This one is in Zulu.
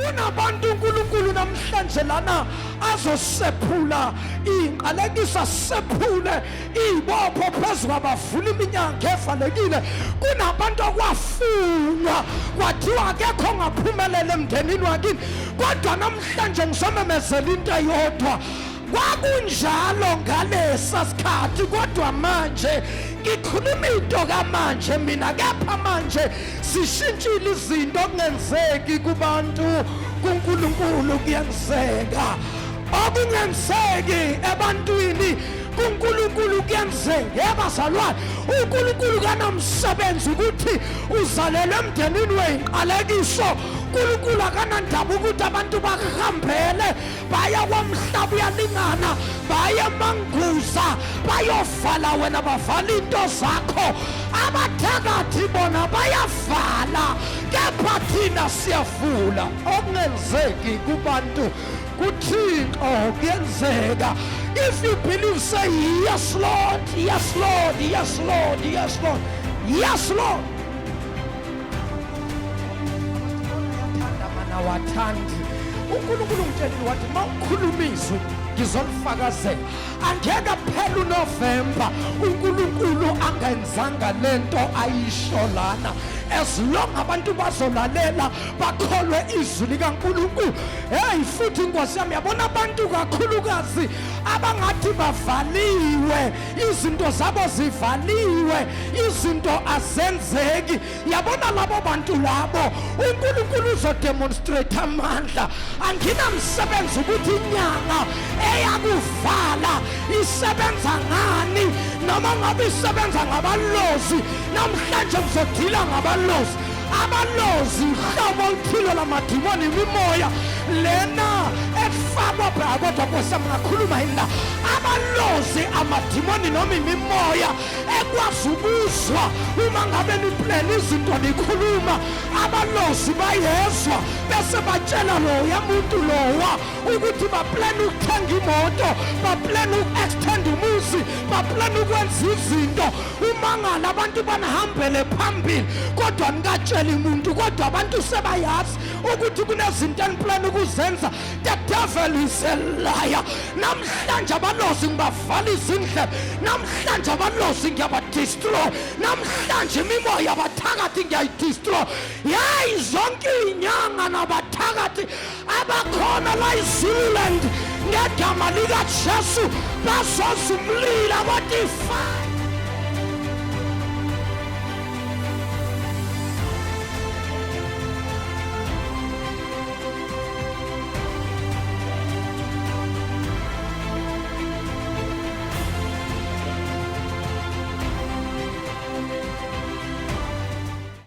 Kunabantu uNkulunkulu namhlanje lana azosephula iy'nqalekisa, sephule iy'bopho phezu kwabavula iminyango evalekile. Kunabantu okwafunwa kwathiwa akekho ongaphumelela emndenini wakini, kodwa namhlanje ngisomemezela into eyodwa. Kwakunjalo ngalesa sikhathi, kodwa manje ngikhuluma into kamanje mina, kepha manje sishintshile izinto. Okungenzeki kubantu kuNkulunkulu kuyenzeka, okungenzeki ebantwini kuNkulunkulu kuyenzeka. Yabazalwane, uNkulunkulu kanamsebenzi ukuthi uzalelwe emndenini weyinqalekiso. uNkulunkulu akanandaba ukuthi abantu bakuhambele baya kwamhlaba uyalingana, baye emanguza bayovala wena, bavala into zakho. Abathakathi bona bayavala, kepha thina siyavula. Okungenzeki kubantu kuThixo kuyenzeka. If you believe, say yes Lord, yes Lord, yes Lord, yes Lord, yes Lord. Mana wathandi uNkulunkulu ngitshelile wathi mawukhuluma izwi ngizolifakazela. Angeke phela uNovember uNkulunkulu angenzanga lento ayisho lana, as long abantu bazolalela bakholwe izwi likaNkulunkulu. Hey, futhi inkosi yami, yabona abantu kakhulukazi abangathi bavaliwe, izinto zabo zivaliwe, izinto azenzeki, yabona labo bantu labo uNkulunkulu uzodemonstrate amandla. Anginamsebenzi ukuthi inyanga eyakuvala isebenza ngani, noma ngabe isebenza ngabalozi. Namhlanje ngizodila ngabalozi. Abalozi uhlobo oluthile lamadimoni, imimoya lena efakwa bra, kodwa Nkosi yami, ngakhuluma yini la? Abalozi, amadimoni noma imimoya ekwazi ukuzwa uma ngabe niplana izinto nikhuluma. Abalozi bayezwa bese batshela loya muntu lowa ukuthi baplana ukuthenga imoto, baplana uku-extend umuzi, baplana ukwenza izinto. Umangala abantu banihambele phambili, kodwa nikatsheli muntu, kodwa abantu sebayazi ukuthi kunezinto eniplana ukuzenza. The devil is a liar. Namhlanje abalozi ngibavala izindlebe, namhlanje abalozi ngiyabadestroy, namhlanje imimoya abathakathi ngiyayidestroy. Yayi zonke iy'nyanga nabathakathi abakhona la eZululand, ngegama likaJesu bazozumlila kodwa ifire.